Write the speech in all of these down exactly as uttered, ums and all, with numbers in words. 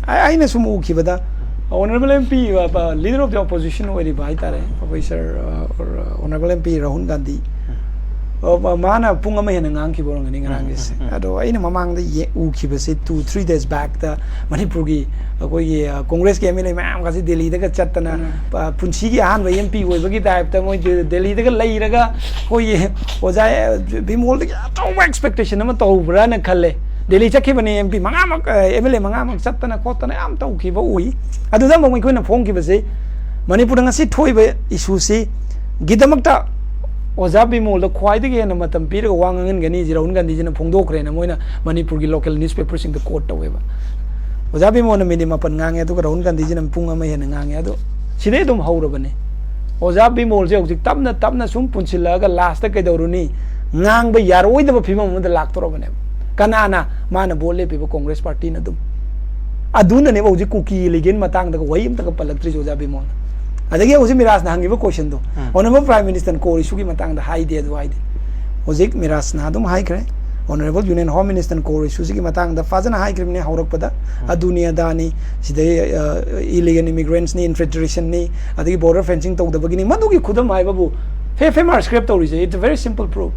ꯑꯩ- ꯑꯩꯅ ꯁꯨꯝ ꯎꯈꯤꯕꯗ, honourable M P, leader of the opposition ꯑꯣꯏꯔꯤꯕ ꯍꯥꯏꯇꯥꯔꯦ, ꯑꯩꯈꯣꯏ sir honourable M P Rahul Gandhi, ꯑ, ꯃꯥꯅ ꯄꯨꯡ ꯑꯃ ꯍꯦꯟꯅ ꯉꯥꯡꯈꯤꯕ ꯑꯣꯏꯔꯝꯒꯅꯤ ꯉꯔꯥꯡꯒꯤꯁꯦ꯫ ꯑꯗꯣ ꯑꯩꯅ ꯃꯃꯥꯡꯗ ꯌꯦ- ꯎꯈꯤꯕꯁꯦ, ꯇꯨ ꯊ꯭ꯔꯤ ꯗꯦꯖ ꯕꯦꯛꯇ ꯃꯅꯤꯄꯨꯔꯒꯤ ꯑꯩꯈꯣꯏꯒꯤ, ꯑ, ꯀꯣꯡꯒ꯭ꯔꯦꯁꯀꯤ ꯑꯦꯝ ꯑꯦꯜ ꯑꯦ ꯃꯌꯥꯝꯒꯁꯦ ꯗꯦꯜꯂꯤꯗꯒ ꯆꯠꯇꯅ, ꯑ, ꯄꯨꯟꯁꯤꯒꯤ ꯑꯍꯥꯟꯕ ꯑꯦꯝ ꯄꯤ ꯑꯣꯏꯕꯒꯤ ꯇꯥꯏꯞꯇ ꯃꯣꯏ ꯗꯦ- ꯗꯦꯜꯂꯤꯗꯒ ꯂꯩꯔꯒ ꯑꯩꯈꯣꯏꯒꯤ ꯑꯣꯖꯥ, ꯑ, ꯕꯤꯃꯣꯜꯗꯒꯤ ꯑꯆꯧꯕ ꯑꯦꯛꯁꯄꯦꯛꯇꯦꯁꯟ ꯑꯃ ꯇꯧꯕ꯭ꯔꯥꯅ ꯈꯜꯂꯦ꯫ ꯗꯦꯜꯂꯤ ꯆꯠꯈꯤꯕꯅꯤ ꯑꯦꯝ ꯄꯤ ꯃꯉꯥꯃꯛ, ꯑꯦꯝ ꯑꯦꯜ ꯑꯦ ꯃꯉꯥꯃꯛ ꯆꯠꯇꯅ ꯈꯣꯠꯇꯅ ꯌꯥꯝ ꯇꯧꯈꯤꯕ ꯎꯏ꯫ ꯑꯗꯨꯗ ꯑꯃꯨꯛ ꯑꯩꯈꯣꯏꯅ ꯐꯣꯡꯈꯤꯕꯁꯤ, ꯃꯅꯤꯄꯨꯔꯗ ꯉꯁꯤ ꯊꯣꯛꯏꯕ ꯏꯁꯨꯁꯤ ꯒꯤꯗꯃꯛꯇ ꯑꯣꯖꯥ ꯕꯤꯃꯣꯜꯗ ꯈ꯭ꯋꯥꯏꯗꯒꯤ ꯍꯦꯟꯅ ꯃꯇꯝ ꯄꯤꯔꯒ ꯋꯥ ꯉꯥꯡꯍꯟꯒꯅꯤ ꯁꯤ ꯔꯥꯍꯨꯜ ꯒꯥꯟꯙꯤꯖꯤꯅ ꯐꯣꯡꯗꯣꯛꯈ꯭ꯔꯦꯅ ꯃꯣꯏꯅ ꯃꯅꯤꯄꯨꯔꯒꯤ ꯂꯣꯀꯦꯜ ꯅ꯭ꯌꯨꯁꯄꯦꯄꯔꯁꯤꯡꯗ ꯀꯣꯠ ꯇꯧꯋꯦꯕ꯫ ꯑꯣꯖꯥ ꯕꯤꯃꯣꯜꯅ ꯃꯤꯅꯤꯠ ꯃꯥꯄꯟ ꯉꯥꯡꯉꯦ, ꯑꯗꯨꯒ ꯔꯥꯍꯨꯜ ꯒꯥꯟꯙꯤꯖꯤꯅ ꯄꯨꯡ ꯑꯃ ꯍꯦꯟꯅ ꯉꯥꯡꯉꯦ꯫ ꯑꯗꯣ ꯁꯤꯗꯩ ꯑꯗꯨꯝ ꯍꯧꯔꯕꯅꯦ꯫ ꯑꯣꯖꯥ ꯕꯤꯃꯣꯜꯁꯦ ꯍꯧꯖꯤꯛ ꯇꯞꯅ ꯇꯞꯅ ꯁꯨꯝ ꯄꯨꯟꯁꯤꯜꯂꯛꯑꯒ ꯂꯥꯁꯇ ꯀꯩꯗꯧꯔꯨꯅꯤ? ꯉꯥꯡꯕ ꯌꯥꯔꯣꯏꯗꯕ ꯐꯤꯕꯝ ꯑꯃꯗ ꯂꯥꯛꯇꯧꯔꯕꯅꯦꯕ꯫ ꯀꯅꯥꯅ? ꯃꯥꯅ ꯚꯣꯠ ꯂꯦꯞꯄꯤꯕ ꯀꯣꯡꯒ꯭ꯔꯦꯁ ꯄꯥꯔꯇꯤꯅ ꯑꯗꯨꯝ꯫ ꯑꯗꯨꯅꯅꯦꯕ ꯍꯧꯖꯤꯛ ꯀꯨꯀꯤ ꯂꯤꯒꯦꯟ ꯃꯇꯥꯡꯗꯒ ꯋꯥꯍꯩ ꯑꯝꯇꯒ ꯄꯜꯂꯛꯇ꯭ꯔꯤꯁꯦ ꯑꯣꯖꯥ ꯕꯤꯃꯣꯜꯅ꯫ ꯑꯗꯒꯤ ꯍꯧꯖꯤꯛ ꯃꯤꯔꯥꯖꯅ ꯍꯪꯉꯤꯕ ꯀꯣꯏꯁꯟꯗꯣ, ꯎꯝ꯫ ꯑꯣꯅꯔꯦꯕꯜ ꯄ꯭ꯔꯥꯏꯝ ꯃꯤꯅꯤꯁꯇꯔꯅ ꯀꯣꯔ ꯏꯁꯨꯒꯤ ꯃꯇꯥꯡꯗ ꯍꯥꯏꯗꯦ, ꯑꯗꯨ ꯍꯥꯏꯗꯦ꯫ ꯍꯧꯖꯤꯛ ꯃꯤꯔꯥꯖꯅ ꯑꯗꯨꯝ ꯍꯥꯏꯈ꯭ꯔꯦ, ꯑꯣꯅꯔꯦꯕꯜ ꯌꯨꯅꯤꯌꯟ ꯍꯣꯝ ꯃꯤꯅꯤꯁꯇꯔꯅ ꯀꯣꯔ ꯏꯁꯨꯁꯤꯒꯤ ꯃꯇꯥꯡꯗ ꯐꯖꯅ ꯍꯥꯏꯈ꯭ꯔꯤꯕꯅꯦ ꯍꯧꯔꯛꯄꯗ, ꯎꯝ꯫ ꯑꯗꯨꯅꯤ ꯑꯗꯥꯅꯤ, ꯁꯤꯗꯩ, ꯑ, ꯏꯂꯤꯒꯦꯜ ꯏꯃꯤꯒ꯭ꯔꯦꯟꯠꯁꯅꯤ, ꯏꯟꯐꯤꯜꯇ꯭ꯔꯦꯁꯟꯅꯤ, ꯑꯗꯒꯤ ꯕꯣꯔꯗꯔ ꯐꯦꯟꯁꯤꯡ ꯇꯧꯗꯕꯒꯤꯅꯤ꯫ ꯃꯗꯨꯒꯤ ꯈꯨꯗꯝ ꯍꯥꯏꯕꯕꯨ ꯑꯦꯐ ꯑꯥꯏ ꯑꯥꯔ ꯁ꯭ꯀ꯭ꯔꯦꯞ ꯇꯧꯔꯤꯁꯦ, it's a very simple proof꯫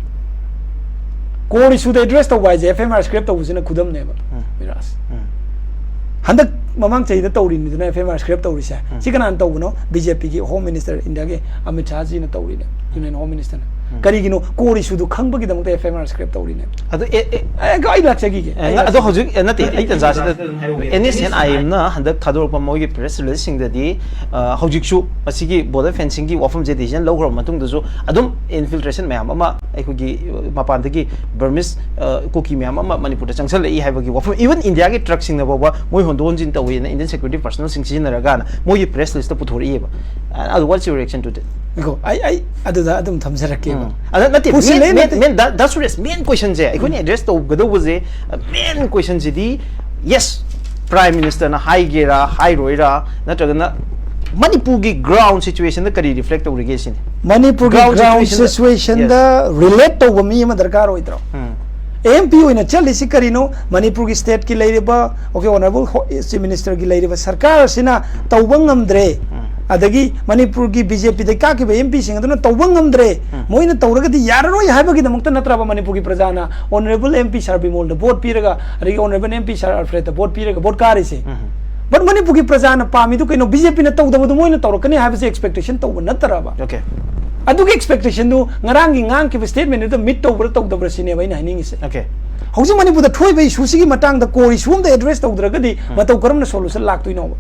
Core ꯏꯁꯨꯗ ꯑꯦꯗ꯭ꯔꯦꯁ ꯇꯧꯕ ꯍꯥꯏꯁꯦ ꯑꯦꯐ ꯑꯥꯏ ꯑꯥꯔ ꯁ꯭ꯀ꯭ꯔꯦꯞ ꯇꯧꯕꯁꯤꯅ ꯈꯨꯗꯝꯅꯦꯕ, ꯎꯝ꯫ ꯃꯤꯔꯥꯖ꯫ ꯎꯝ꯫ ꯍꯟꯗꯛ ꯃꯃꯥꯡ ꯆꯍꯤꯗ ꯇꯧꯔꯤꯅꯤꯗꯅ ꯑꯦꯐ ꯑꯥꯏ ꯑꯥꯔ ꯁ꯭ꯀ꯭ꯔꯦꯞ ꯇꯧꯔꯤꯁꯦ꯫ ꯎꯝ꯫ ꯁꯤ ꯀꯅꯥꯅ ꯇꯧꯕꯅꯣ? ꯕꯤ ꯖꯦ ꯄꯤꯒꯤ ꯍꯣꯝ ꯃꯤꯅꯤꯁꯇꯔ, ꯏꯟꯗꯤꯌꯥꯒꯤ ꯑꯃꯤꯠ ꯁꯥꯍꯖꯤꯅ ꯇꯧꯔꯤꯅꯦ, ꯌꯨꯅꯤꯌꯟ ꯍꯣꯝ ꯃꯤꯅꯤꯁꯇꯔꯅ꯫ ꯎꯝ꯫ ꯀꯔꯤꯒꯤꯅꯣ? ꯀꯣꯔ ꯏꯁꯨꯗꯨ ꯈꯪꯕꯒꯤꯗꯃꯛꯇ ꯑꯦꯐ ꯑꯥꯏ ꯑꯥꯔ ꯁ꯭ꯀ꯭ꯔꯦꯞ ꯇꯧꯔꯤꯅꯦ꯫ ꯑꯗꯨ ꯑꯦ, ꯑꯦ, ꯑꯦ, ꯑꯩ ꯂꯥꯛꯆꯈꯤꯒꯦ꯫ ꯑꯦ, ꯑꯩ ꯑꯗꯣ ꯂꯥꯛꯆꯈꯤꯒꯦ꯫ ꯍꯧꯖꯤꯛ, ꯑꯦ, ꯅꯠꯇꯦ, ꯑꯩ ꯇꯟꯖꯥꯁꯤꯗ ꯑꯦꯟ ꯑꯦꯁ ꯑꯦꯟ ꯑꯥꯏ ꯑꯦꯝꯅ ꯍꯟꯗꯛ ꯊꯥꯗꯣꯔꯛꯄ ꯃꯣꯏꯒꯤ ꯄ꯭ꯔꯦꯁ ꯔꯤꯂꯤꯖꯁꯤꯡꯗꯗꯤ, ꯑ, ꯍꯧꯖꯤꯛꯁꯨ ꯃꯁꯤꯒꯤ ꯕꯣꯔꯗꯔ ꯐꯦꯟꯁꯤꯡꯒꯤ ꯋꯥꯐꯝꯁꯦ ꯗꯤꯁꯤꯖꯟ ꯂꯧꯈ꯭ꯔꯕ ꯃꯇꯨꯡꯗꯁꯨ ꯑꯗꯨꯝ ꯏꯟꯐꯤꯜꯇ꯭ꯔꯦꯁꯟ ꯃꯌꯥꯝ ꯑꯃ, ꯑꯩꯈꯣꯏꯒꯤ, ꯑ, ꯃꯄꯥꯟꯗꯒꯤ ꯕꯔꯃꯤꯁ, ꯑ, ꯀꯨꯀꯤ ꯃꯌꯥꯝ ꯑꯃ ꯃꯅꯤꯄꯨꯔꯗ ꯆꯪꯁꯜꯂꯛꯏ ꯍꯥꯏꯕꯒꯤ ꯋꯥꯐꯝ, ꯏꯚꯟ ꯏꯟꯗꯤꯌꯥꯒꯤ ꯇ꯭ꯔꯛꯁꯤꯡꯅ ꯐꯥꯎꯕ ꯃꯣꯏ ꯍꯣꯟꯗꯣꯛ ꯍꯣꯟꯖꯤꯟ ꯇꯧꯋꯦꯅ ꯏꯟꯗꯤꯌꯟ ꯁꯦꯀ꯭ꯌꯨꯔꯤꯇꯤ ꯄꯔꯁꯅꯦꯜꯁꯤꯡ ꯁꯤꯖꯤꯟꯅꯔꯒꯥꯅ ꯃꯣꯏꯒꯤ ꯄ꯭ꯔꯦꯁ ꯔꯤꯂꯤꯖꯇ ꯄꯨꯊꯣꯔꯛꯏꯕ꯫ ꯑꯗꯨ, what's your reaction to that? ꯉꯥꯏꯈꯣ, ꯑꯩ, ꯑꯩ ꯑꯗꯨꯗ ꯑꯗꯨꯝ ꯊꯝꯖꯔꯛꯀꯦꯕ꯫ ꯎꯝ꯫ ꯑꯗ ꯅꯠꯇꯦ, ꯄꯨꯁꯤꯜꯂꯦ, main, main, ꯅꯠꯇꯦ꯫ Main, that, that's serious. Main questionꯁꯦ, ꯑꯩꯈꯣꯏꯅ ꯎꯝ꯫ Address ꯇꯧꯒꯗꯧꯕꯁꯦ, main questionꯁꯤꯗꯤ, yes, ꯄ꯭ꯔꯥꯏꯝ ꯃꯤꯅꯤꯁꯇꯔꯅ ꯍꯥꯏꯒꯦꯔꯥ, ꯍꯥꯏꯔꯣꯏꯔꯥ, ꯅꯠꯇ꯭ꯔꯒꯅ ꯃꯅꯤꯄꯨꯔꯒꯤ ground situationꯗ ꯀꯔꯤ reflect ꯇꯧꯔꯤꯒꯦ ꯁꯤꯅꯤ꯫ ꯃꯅꯤꯄꯨꯔꯒꯤ ground ground situationꯗ, situationꯗ yes꯫ Relate ꯇꯧꯕ ꯃꯤ ꯑꯃ ꯗꯔꯀꯥꯔ ꯑꯣꯏꯗ꯭ꯔꯣ? ꯎꯝ꯫ ꯑꯦꯝ ꯄꯤ ꯑꯣꯏꯅ ꯆꯠꯂꯤꯁꯤ ꯀꯔꯤꯅꯣ? ꯃꯅꯤꯄꯨꯔꯒꯤ ꯁ꯭ꯇꯦꯠꯀꯤ ꯂꯩꯔꯤꯕ, ꯑꯣꯀꯦ, ꯑꯣꯅꯔꯦꯕꯜ ꯆꯤꯐ ꯃꯤꯅꯤꯁꯇꯔꯒꯤ ꯂꯩꯔꯤꯕ ꯁꯔꯀꯥꯔ ꯑꯁꯤꯅ ꯇꯧꯕ ꯉꯝꯗ꯭ꯔꯦ, ꯑꯗꯒꯤ ꯃꯅꯤꯄꯨꯔꯒꯤ ꯕꯤ ꯖꯦ ꯄꯤꯗꯒꯤ ꯀꯥꯈꯤꯕ ꯑꯦꯝ ꯄꯤꯁꯤꯡ ꯑꯗꯨꯅ ꯇꯧꯕ ꯉꯝꯗ꯭ꯔꯦ, ꯃꯣꯏꯅ ꯇꯧꯔꯒꯗꯤ ꯌꯥꯔꯔꯣꯏ ꯍꯥꯏꯕꯒꯤꯗꯃꯛꯇ ꯅꯠꯇ꯭ꯔꯕ ꯃꯅꯤꯄꯨꯔꯒꯤ ꯄ꯭ꯔꯖꯥꯅ ꯑꯣꯅꯔꯦꯕꯜ ꯑꯦꯝ ꯄꯤ ꯁꯥꯔ ꯕꯤꯃꯣꯜꯗ ꯚꯣꯠ ꯄꯤꯔꯒ, ꯑꯗꯒꯤ ꯑꯣꯅꯔꯦꯕꯜ ꯑꯦꯝ ꯄꯤ ꯁꯥꯔ ꯑꯜꯐ꯭ꯔꯦꯗꯇ ꯚꯣꯠ ꯄꯤꯔꯒ ꯚꯣꯠ ꯀꯥꯔꯤꯁꯦ? ꯕꯠ ꯃꯅꯤꯄꯨꯔꯒꯤ ꯄ꯭ꯔꯖꯥꯅ ꯄꯥꯝꯃꯤꯗꯨ ꯀꯩꯅꯣ? ꯕꯤ ꯖꯦ ꯄꯤꯅ ꯇꯧꯗꯕꯗꯨ ꯃꯣꯏꯅ ꯇꯧꯔꯛꯀꯅꯤ ꯍꯥꯏꯕꯁꯦ ꯑꯦꯛꯁꯄꯦꯛꯇꯦꯁꯟ ꯇꯧꯕ ꯅꯠꯇ꯭ꯔꯕ? Okay. ꯑꯗꯨꯒꯤ ꯑꯦꯛꯁꯄꯦꯛꯇꯦꯁꯟꯗꯨ ꯉꯔꯥꯡꯒꯤ ꯉꯥꯡꯈꯤꯕ ꯁ꯭ꯇꯦꯠꯃꯦꯟꯗꯨꯗ ꯃꯤꯠ ꯇꯧꯕ꯭ꯔꯥ ꯇꯧꯗꯕ꯭ꯔꯥ ꯁꯤꯅꯦꯕ ꯑꯩꯅ ꯍꯥꯏꯅꯤꯡꯉꯤꯁꯦ꯫ Okay. ꯍꯧꯖꯤꯛ ꯃꯅꯤꯄꯨꯔꯗ ꯊꯣꯛꯏꯕ ꯏꯁꯨꯁꯤꯒꯤ ꯃꯇꯥꯡꯗ core issue ꯑꯝꯇ ꯑꯦꯗ꯭ꯔꯦꯁ ꯇꯧꯗ꯭ꯔꯒꯗꯤ ꯃꯇꯧ ꯀꯔꯝꯅ ꯁꯣꯂꯨꯁꯟ ꯂꯥꯛꯇꯣꯏꯅꯣꯕ?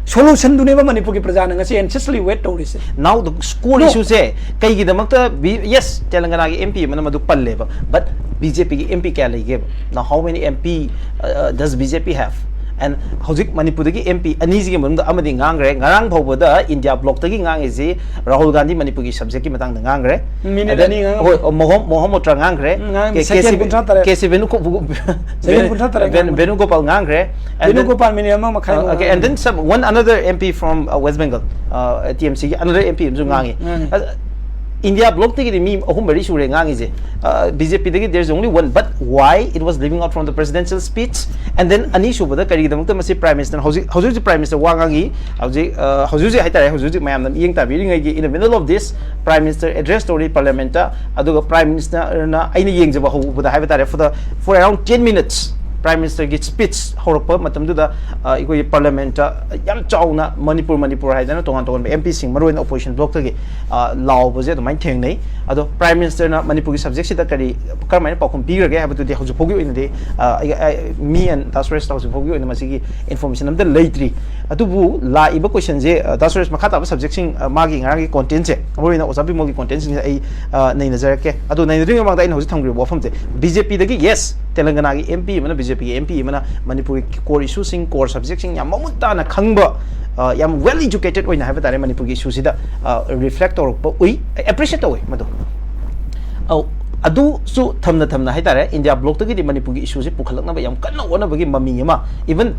ꯁꯣꯂꯨꯁꯟꯗꯨꯅꯦꯕ ꯃꯅꯤꯄꯨꯔꯒꯤ ꯄ꯭ꯔꯖꯥꯅ ꯉꯁꯤ anxiously wait ꯇꯧꯔꯤꯁꯦ꯫ Now the core No. issue say ꯀꯩꯒꯤꯗꯃꯛꯇ B-, yes, ꯇꯦꯂꯪꯒꯅꯥꯒꯤ M P ꯑꯃꯅ ꯃꯗꯨ ꯄꯜꯂꯦꯕ, but B J P ꯒꯤ M P ꯀꯌꯥ ꯂꯩꯒꯦꯕ? Now how many M P uh, does B J P have? And ꯍꯧꯖꯤꯛ ꯃꯅꯤꯄꯨꯔꯗꯒꯤ M P ꯑꯅꯤꯁꯤꯒꯤ ꯃꯅꯨꯡꯗ ꯑꯃꯗꯤ ꯉꯥꯡꯈ꯭ꯔꯦ꯫ ꯉꯔꯥꯡ ꯐꯥꯎꯕꯗ ꯏꯟꯗꯤꯌꯥ ꯕ꯭ꯂꯣꯛꯇꯒꯤ ꯉꯥꯡꯉꯤꯁꯤ ꯔꯥꯍꯨꯜ ꯒꯥꯟꯙꯤ ꯃꯅꯤꯄꯨꯔꯒꯤ subject ꯀꯤ ꯃꯇꯥꯡꯗ ꯉꯥꯡꯈ꯭ꯔꯦ꯫ Minute And then, ꯑꯅꯤ ꯉꯥꯡꯉꯝꯃꯦ꯫ ꯍꯣꯏ, ꯃꯣꯍꯝ ꯃꯣꯍꯝ ꯃꯣꯇ꯭ꯔꯥ ꯉꯥꯡꯈ꯭ꯔꯦ꯫ ꯎꯝ, ꯉꯥꯡꯉꯝꯃꯦ꯫ ꯀꯦ- Second ꯀꯦ ꯁꯤ ꯀꯨꯟꯊ꯭ꯔꯥ ꯇꯔꯦꯠ꯫ K C Venu GO- Second ꯀꯨꯟꯊ꯭ꯔꯥ ꯇꯔꯦꯠ ꯕꯦꯟ- ꯉꯥꯡꯉꯝꯃꯦ꯫ ꯕꯦꯅꯨꯒꯣꯄꯥꯜ ꯉꯥꯡꯈ꯭ꯔꯦ꯫ And then- ꯕꯦꯅꯨꯒꯣꯄꯥꯜ minute ꯑꯃ ꯃꯈꯥꯏ Uh, okay, and then some one another M P from uh, West Bengal, uh, T M C ꯒꯤ another M P ꯑꯃꯁꯨ ꯉꯥꯡꯉꯤ꯫ ꯉꯥꯡꯉꯤ꯫ ꯑ, ꯏꯟꯗꯤꯌꯥ ꯕ꯭ꯂꯣꯛꯇꯒꯤꯗꯤ ꯃꯤ ꯑꯍꯨꯝ ꯃꯔꯤ ꯁꯨꯔꯦ ꯉꯥꯡꯉꯤꯁꯦ꯫ ꯕꯤ ꯖꯦ ꯄꯤꯗꯒꯤ there is only one, but why it was leaving out from the presidential speech? And then ꯑꯅꯤꯁꯨꯕꯗ ꯀꯔꯤꯒꯤꯗꯃꯛꯇ ꯃꯁꯤ Prime Minister ꯅ ꯍꯧꯖꯤꯛ ꯍꯧꯖꯤꯛ ꯍꯧꯖꯤꯛ Prime Minister ꯋꯥ ꯉꯥꯡꯉꯤ, ꯍꯧꯖꯤꯛ ꯑ, ꯍꯧꯖꯤꯛ ꯍꯧꯖꯤꯛ ꯍꯥꯏꯇꯥꯔꯦ, ꯍꯧꯖꯤꯛ ꯍꯧꯖꯤꯛ ꯃꯌꯥꯝꯅ ꯃꯤꯠꯌꯦꯡ ꯇꯥꯕꯤꯔꯤꯉꯩꯒꯤ in the middle of this Prime Minister address ꯇꯧꯔꯤ Parliament ꯇ꯫ ꯑꯗꯨꯒ Prime Minister ꯅ ꯑꯩꯅ ꯌꯦꯡꯖꯕ ꯍꯧꯕꯗ ꯍꯥꯏꯕ ꯇꯥꯔꯦ, for the for around ten minutes Prime Minister ꯒꯤ speech ꯍꯧꯔꯛꯄ ꯃꯇꯝꯗꯨꯗ, ꯑ, ꯑꯩꯈꯣꯏꯒꯤ Parliament ꯇ ꯌꯥꯝ ꯆꯥꯎꯅ ꯃꯅꯤꯄꯨꯔ ꯃꯅꯤꯄꯨꯔ ꯍꯥꯏꯗꯅ ꯇꯣꯉꯥꯟ ꯇꯣꯉꯥꯟꯕ M P ꯁꯤꯡ, ꯃꯔꯨꯑꯣꯏꯅ opposition bloc ꯇꯒꯤ, ꯑ, ꯂꯥꯎꯕꯁꯦ ꯑꯗꯨꯃꯥꯏꯅ ꯊꯦꯡꯅꯩ꯫ ꯑꯗꯣ Prime Minister ꯅ ꯃꯅꯤꯄꯨꯔꯒꯤ subject ꯁꯤꯗ ꯀꯔꯤ, ꯀꯔꯝꯍꯥꯏꯅ ꯄꯥꯎꯈꯨꯝ ꯄꯤꯈ꯭ꯔꯒꯦ ꯍꯥꯏꯕꯗꯨꯗꯤ ꯍꯧꯖꯤꯛ ꯐꯥꯎꯒꯤ ꯑꯣꯏꯅꯗꯤ, ꯑ, ꯑꯩ- ꯑꯩ- me and ꯗꯥ ꯁꯨꯔꯦꯁꯇ ꯍꯧꯖꯤꯛ ꯐꯥꯎꯒꯤ ꯑꯣꯏꯅ ꯃꯁꯤꯒꯤ information ꯑꯝꯇ ꯂꯩꯇ꯭ꯔꯤ꯫ ꯑꯗꯨꯕꯨ ꯂꯥꯛꯏꯕ question ꯁꯦ, ꯑ, ꯗꯥ ꯁꯨꯔꯦꯁ, ꯃꯈꯥ ꯇꯥꯕ subject ꯁꯤꯡ, ꯑ, ꯃꯥꯒꯤ ꯉꯔꯥꯡꯒꯤ content ꯁꯦ, ꯃꯔꯨꯑꯣꯏꯅ ꯑꯣꯖꯥ ꯕꯤꯃꯣꯜꯒꯤ content ꯁꯤꯡꯁꯦ ꯑꯩ, ꯑ, ꯅꯩꯅꯖꯔꯛꯀꯦ꯫ ꯑꯗꯣ ꯅꯩꯅꯗ꯭ꯔꯤꯉꯩ ꯃꯃꯥꯡꯗ ꯑꯩꯅ ꯍꯧꯖꯤꯛ ꯊꯝꯈ꯭ꯔꯤꯕ ꯋꯥꯐꯝꯁꯦ, ꯕꯤ ꯖꯦ ꯄꯤꯗꯒꯤ, yes, ꯇꯦꯂꯪꯒꯅꯥꯒꯤ M P ꯑꯃꯅ, ꯕꯤ ꯖꯦ ꯄꯤꯒꯤ M P ꯑꯃꯅ ꯃꯅꯤꯄꯨꯔꯒꯤ core issue ꯁꯤꯡ, core subject ꯁꯤꯡ ꯌꯥꯝ ꯃꯃꯨꯠ ꯇꯥꯅ ꯈꯪꯕ, ꯑ, ꯌꯥꯝ well educated ꯑꯣꯏꯅ ꯍꯥꯏꯕ ꯇꯥꯔꯦ, ꯃꯅꯤꯄꯨꯔꯒꯤ issue ꯁꯤꯗ, ꯑ, reflect ꯇꯧꯔꯛꯄ ꯎꯏ, appreciate ꯇꯧꯏ ꯃꯗꯨ꯫ ꯑꯧ, ꯑꯗꯨꯁꯨ ꯊꯝꯅ ꯊꯝꯅ ꯍꯥꯏꯇꯥꯔꯦ, ꯏꯟꯗꯤꯌꯥ ꯕ꯭ꯂꯣꯛꯇꯒꯤꯗꯤ ꯃꯅꯤꯄꯨꯔꯒꯤ ꯏꯁꯨꯁꯦ ꯄꯨꯈꯠꯂꯛꯅꯕ ꯌꯥꯝ ꯀꯟꯅ ꯍꯣꯠꯅꯕꯒꯤ ꯃꯃꯤ ꯑꯃ, ꯏꯚꯟ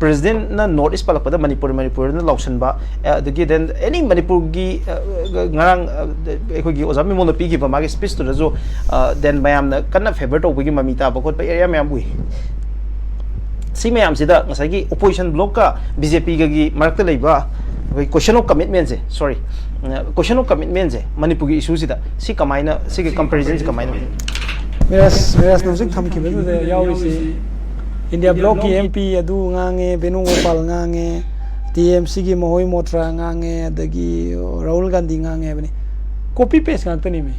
ꯄ꯭ꯔꯦꯁꯤꯗꯦꯟꯠꯅ ꯅꯣꯔꯠ ꯏꯁ ꯄꯜꯂꯛꯄꯗ ꯃꯅꯤꯄꯨꯔ, ꯃꯅꯤꯄꯨꯔꯅ ꯂꯥꯎꯁꯟꯕ, ꯑ, ꯑꯗꯒꯤ ꯗꯦꯟ ꯑꯦꯅꯤ ꯃꯅꯤꯄꯨꯔꯒꯤ, ꯑ, ꯉꯔꯥꯡ, ꯑ, ꯑꯩꯈꯣꯏꯒꯤ ꯑꯣꯖꯥ ꯃꯤꯃꯣꯟꯅ ꯄꯤꯈꯤꯕ ꯃꯥꯒꯤ ꯁ꯭ꯄꯤꯁꯇꯨꯗꯁꯨ, ꯑ, ꯗꯦꯟ ꯃꯌꯥꯝꯅ ꯀꯟꯅ ꯐꯦꯚꯔ ꯇꯧꯕꯒꯤ ꯃꯃꯤ ꯇꯥꯕ ꯈꯣꯠꯄ ꯑꯦꯔꯤꯌꯥ ꯃꯌꯥꯝ ꯎꯏ꯫ ꯁꯤ ꯃꯌꯥꯝꯁꯤꯗ ꯉꯁꯥꯏꯒꯤ ꯑꯣꯄꯣꯖꯤꯁꯟ ꯕ꯭ꯂꯣꯛꯀ ꯕꯤ ꯖꯦ ꯄꯤꯒꯒꯤ ꯃꯔꯛꯇ ꯂꯩꯕ ꯑꯩꯈꯣꯏ ꯀꯣꯏꯁꯟ ꯑꯣꯐ ꯀꯃꯤꯠꯃꯦꯟꯁꯦ, ꯁꯣꯔꯤ, ꯀꯣꯏꯁꯟ ꯑꯣꯐ ꯀꯃꯤꯠꯃꯦꯟꯁꯦ ꯃꯅꯤꯄꯨꯔꯒꯤ ꯏꯁꯨꯁꯤꯗ ꯁꯤ ꯀꯃꯥꯏꯅ, ꯁꯤꯒꯤ ꯀꯝꯄꯦꯔꯤꯖꯟꯁꯦ ꯀꯃꯥꯏꯅ? ꯃꯤꯔꯥꯖ, ꯃꯤꯔꯥꯖꯅ ꯍꯧꯖꯤꯛ ꯊꯝꯈꯤꯕꯗꯨꯗ ꯌꯥꯎꯔꯤꯁꯤ ꯏꯟꯗꯤꯌꯥ ꯕ꯭ꯂꯣꯛꯀꯤ ꯑꯦꯝ ꯄꯤ ꯑꯗꯨ ꯉꯥꯡꯉꯦ, ꯕꯦꯅꯨꯒꯣꯄꯥꯜ ꯉꯥꯡꯉꯦ, ꯇꯤ ꯑꯦꯝ ꯁꯤꯒꯤ ꯃꯣꯍꯣꯏ ꯃꯣꯇ꯭ꯔꯥ ꯉꯥꯡꯉꯦ, ꯑꯗꯒꯤ ꯔꯥꯍꯨꯜ ꯒꯥꯟꯙꯤ ꯉꯥꯡꯉꯦ ꯍꯥꯏꯕꯅꯤ꯫ ꯀꯣꯄꯤ ꯄꯦꯁ ꯉꯥꯛꯇꯅꯤꯃꯤ꯫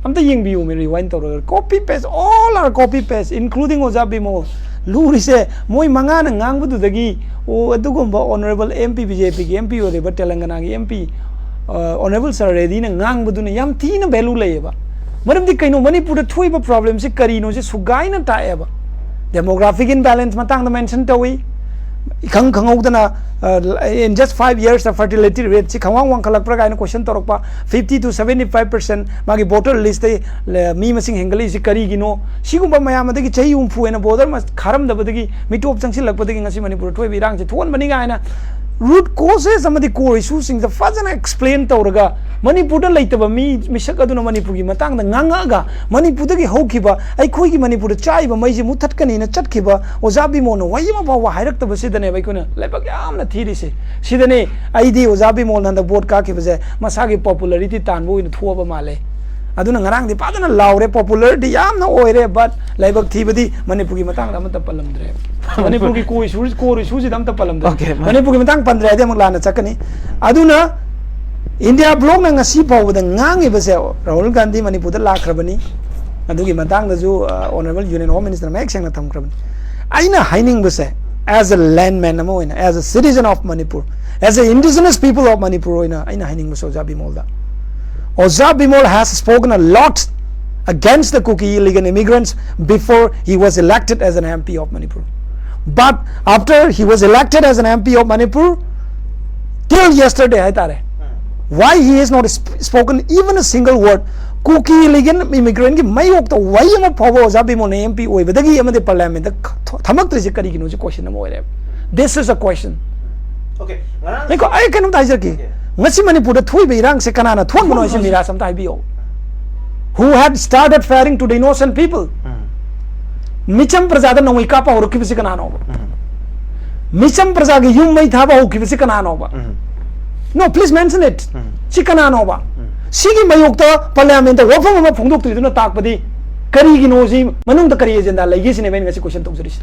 ꯑꯝꯇ ꯌꯦꯡꯕꯤꯌꯨꯃꯤ, ꯔꯤꯋꯥꯏꯟ ꯇꯧꯔꯒ꯫ Copy paste, all are copy paste, including ꯑꯣꯖꯥ ꯕꯤꯃꯣꯜ꯫ ꯂꯨꯔꯤꯁꯦ ꯃꯣꯏ ꯃꯉꯥꯅ ꯉꯥꯡꯕꯗꯨꯗꯒꯤ, ꯑꯣ, ꯑꯗꯨꯒꯨꯝꯕ ꯑꯣꯅꯔꯦꯕꯜ ꯑꯦꯝ ꯄꯤ, ꯕꯤ ꯖꯦ ꯄꯤꯒꯤ ꯑꯦꯝ ꯄꯤ ꯑꯣꯏꯔꯤꯕ ꯇꯦꯂꯪꯒꯅꯥꯒꯤ ꯑꯦꯝ ꯄꯤ, ꯑ, ꯑꯣꯅꯔꯦꯕꯜ ꯁꯥꯔ ꯔꯦꯗꯤꯅ ꯉꯥꯡꯕꯗꯨꯅ ꯌꯥꯝ ꯊꯤꯅ ꯚꯦꯂꯨ ꯂꯩꯌꯦꯕ꯫ ꯃꯔꯝꯗꯤ ꯀꯩꯅꯣ, ꯃꯅꯤꯄꯨꯔꯗ ꯊꯣꯛꯏꯕ ꯄ꯭ꯔꯣꯕ꯭ꯂꯦꯝꯁꯤ ꯀꯔꯤꯅꯣꯁꯦ ꯁꯨꯒꯥꯏꯅ ꯇꯥꯛꯑꯦꯕ꯫ ꯗꯦꯃꯣꯒ꯭ꯔꯥꯐꯤꯛ ꯏꯝꯕꯦꯂꯦꯟꯁ ꯃꯇꯥꯡꯗ ꯃꯦꯟꯁꯟ ꯇꯧꯏ꯫ ꯏꯈꯪ ꯈꯪꯍꯧꯗꯅ, ꯑ, in just five yearsꯇ fertility rateꯁꯤ ꯈꯪꯋꯥꯡ ꯋꯥꯡꯈꯠꯂꯛꯄ꯭ꯔꯥ ꯀꯥꯏꯅ ꯀꯣꯏꯁꯟ ꯇꯧꯔꯛꯄ, fifty to seventy five percent ꯃꯥꯒꯤ ꯚꯣꯇꯔ ꯂꯤꯁꯇ ꯃꯤ ꯃꯁꯤꯡ ꯍꯦꯟꯒꯠꯂꯛꯏꯁꯤ ꯀꯔꯤꯒꯤꯅꯣ? ꯁꯤꯒꯨꯝꯕ ꯃꯌꯥꯝ, ꯑꯗꯒꯤ ꯆꯍꯤ ꯍꯨꯝꯐꯨ ꯍꯦꯟꯅ ꯕꯣꯔꯗꯔ ꯈꯥꯔꯝꯗꯕꯗꯒꯤ, ꯃꯤꯇꯣꯞ ꯆꯪꯁꯤꯜꯂꯛꯄꯗꯒꯤ ꯉꯁꯤ ꯃꯅꯤꯄꯨꯔꯗ ꯊꯣꯛꯏꯕ ꯏꯔꯥꯡꯁꯤ ꯊꯣꯛꯍꯟꯕꯅꯤ ꯀꯥꯏꯅ root causes ꯑꯃꯗꯤ core issueꯁꯤꯡꯁꯦ ꯐꯖꯅ explain ꯇꯧꯔꯒ, ꯃꯅꯤꯄꯨꯔꯗ ꯂꯩꯇꯕ ꯃꯤ ꯃꯤꯁꯛ ꯑꯗꯨꯅ ꯃꯅꯤꯄꯨꯔꯒꯤ ꯃꯇꯥꯡꯗ ꯉꯥꯡꯉꯛꯑꯒ, ꯃꯅꯤꯄꯨꯔꯗꯒꯤ ꯍꯧꯈꯤꯕ, ꯑꯩꯈꯣꯏꯒꯤ ꯃꯅꯤꯄꯨꯔꯗ ꯆꯥꯛꯏꯕ ꯃꯩꯁꯤ ꯃꯨꯠꯊꯠꯀꯅꯤꯅ ꯆꯠꯈꯤꯕ ꯑꯣꯖꯥ ꯕꯤꯃꯣꯜꯅ ꯋꯥꯍꯩ ꯑꯃ ꯐꯥꯎꯕ ꯍꯥꯏꯔꯛꯇꯕꯁꯤꯗꯅꯦꯕ ꯑꯩꯈꯣꯏꯅ ꯂꯥꯏꯕꯛ ꯌꯥꯝꯅ ꯊꯤꯔꯤꯁꯦ꯫ ꯁꯤꯗꯅꯦ ꯑꯩꯗꯤ ꯑꯣꯖꯥ ꯕꯤꯃꯣꯜꯅ ꯍꯟꯗꯛ ꯚꯣꯠ ꯀꯥꯈꯤꯕꯁꯦ ꯃꯁꯥꯒꯤ popularity ꯇꯥꯟꯕ ꯑꯣꯏꯅ ꯊꯣꯛꯑꯕ ꯃꯥꯜꯂꯦ꯫ ꯑꯗꯨꯅ ꯉꯔꯥꯡꯗꯤ ꯐꯖꯅ ꯂꯥꯎꯔꯦ, popularity ꯌꯥꯝꯅ ꯑꯣꯏꯔꯦ, but ꯂꯥꯏꯕꯛ ꯊꯤꯕꯗꯤ ꯃꯅꯤꯄꯨꯔꯒꯤ ꯃꯇꯥꯡꯗ ꯑꯃꯠꯇ ꯄꯜꯂꯝꯗ꯭ꯔꯦ꯫ ꯃꯅꯤꯄꯨꯔꯒꯤ core issue, core issueꯁꯤꯗ ꯑꯝꯇ ꯄꯜꯂꯝꯗ꯭ꯔꯦ꯫ Okay, ꯃ- ꯃꯅꯤꯄꯨꯔꯒꯤ ꯃꯇꯥꯡ ꯄꯟꯗ꯭ꯔꯦ ꯍꯥꯏꯗꯤ ꯑꯃꯨꯛ ꯂꯥꯟꯅ ꯆꯠꯀꯅꯤ꯫ ꯑꯗꯨꯅ ꯏꯟꯗꯤꯌꯥ ꯕ꯭ꯂꯣꯛꯅ ꯉꯁꯤ ꯐꯥꯎꯕꯗ ꯉꯥꯡꯉꯤꯕꯁꯦ, ꯔꯥꯍꯨꯜ ꯒꯥꯟꯙꯤ ꯃꯅꯤꯄꯨꯔꯗ ꯂꯥꯛꯈ꯭ꯔꯕꯅꯤ, ꯑꯗꯨꯒꯤ ꯃꯇꯥꯡꯗꯁꯨ, ꯑ, Honourable Union Home Minister ꯃꯌꯦꯛ ꯁꯦꯡꯅ ꯊꯝꯈ꯭ꯔꯕꯅꯤ꯫ ꯑꯩꯅ ꯍꯥꯏꯅꯤꯡꯕꯁꯦ, as a landman ꯑꯃ ꯑꯣꯏꯅ, as a citizen of Manipur, as a indigenous people of Manipur ꯑꯣꯏꯅ ꯑꯩꯅ ꯍꯥꯏꯅꯤꯡꯕꯁꯦ ꯑꯣꯖꯥ ꯕꯤꯃꯣꯜꯗ, ꯑꯣꯖꯥ Bimol has spoken a lot against the Kuki illegal immigrants before he was elected as an M P of Manipur. But after he was elected as an M P of Manipur, till yesterday ꯍꯥꯏꯇꯥꯔꯦ, why he has not sp- spoken even a single word? Kuki legal ꯏꯃꯤꯒ꯭ꯔꯦꯟꯒꯤ ꯃꯥꯌꯣꯛꯇ ꯋꯥꯍꯩ ꯑꯃ ꯐꯥꯎꯕ ꯑꯣꯖꯥ ꯕꯤꯃꯣꯜꯅ M P ꯑꯣꯏꯕꯗꯒꯤ ꯑꯃꯗꯤ ꯄꯥꯔꯂꯤꯌꯥꯃꯦꯟꯗ ꯊ- ꯊꯝꯃꯛꯇ꯭ꯔꯤꯁꯦ ꯀꯔꯤꯒꯤꯅꯣ ꯁꯤ ꯀꯣꯏꯁꯟ ꯑꯃ ꯑꯣꯏꯔꯦꯕ꯫ This is a question. Okay, ꯉꯔꯥꯡ ꯉꯥꯏꯈꯣ, ꯑꯩ ꯀꯩꯅꯣꯝꯇ ꯍꯥꯏꯖꯔꯛꯀꯦ꯫ ꯉꯁꯤ ꯃꯅꯤꯄꯨꯔꯗ ꯊꯣꯛꯏꯕ ꯏꯔꯥꯡꯁꯦ ꯀꯅꯥꯅ ꯊꯣꯛꯍꯟꯕꯅꯣ ꯍꯥꯏꯁꯦ ꯃꯤꯔꯥꯖ ꯑꯝꯇ ꯍꯥꯏꯕꯤꯌꯣ꯫ Who had started firing to the innocent people? ꯃꯤꯆꯝ ꯄ꯭ꯔꯖꯥꯗ ꯅꯣꯡꯃꯩ ꯀꯥꯞꯄ ꯍꯧꯔꯛꯈꯤꯕꯁꯤ ꯀꯅꯥꯅꯣꯕ? ꯃꯤꯆꯝ ꯄ꯭ꯔꯖꯥꯒꯤ ꯌꯨꯝ ꯃꯩ ꯊꯥꯕ ꯍꯧꯈꯤꯕꯁꯤ ꯀꯅꯥꯅꯣꯕ? No, please mention it. ꯁꯤ ꯀꯅꯥꯅꯣꯕ? ꯁꯤꯒꯤ ꯃꯥꯌꯣꯛꯇ ꯄꯥꯔꯂꯤꯌꯥꯃꯦꯟꯗ ꯋꯥꯐꯝ ꯑꯃ ꯐꯣꯡꯗꯣꯛꯇ꯭ꯔꯤꯗꯨꯅ ꯇꯥꯛꯄꯗꯤ ꯀꯔꯤꯒꯤꯅꯣ? ꯁꯤ ꯃꯅꯨꯡꯗ ꯀꯔꯤ ꯑꯦꯖꯦꯟꯗꯥ ꯂꯩꯒꯦ ꯁꯤꯅꯦꯕ ꯑꯩꯅ ꯉꯁꯤ ꯀꯣꯏꯁꯟ ꯇꯧꯖꯔꯤꯁꯦ꯫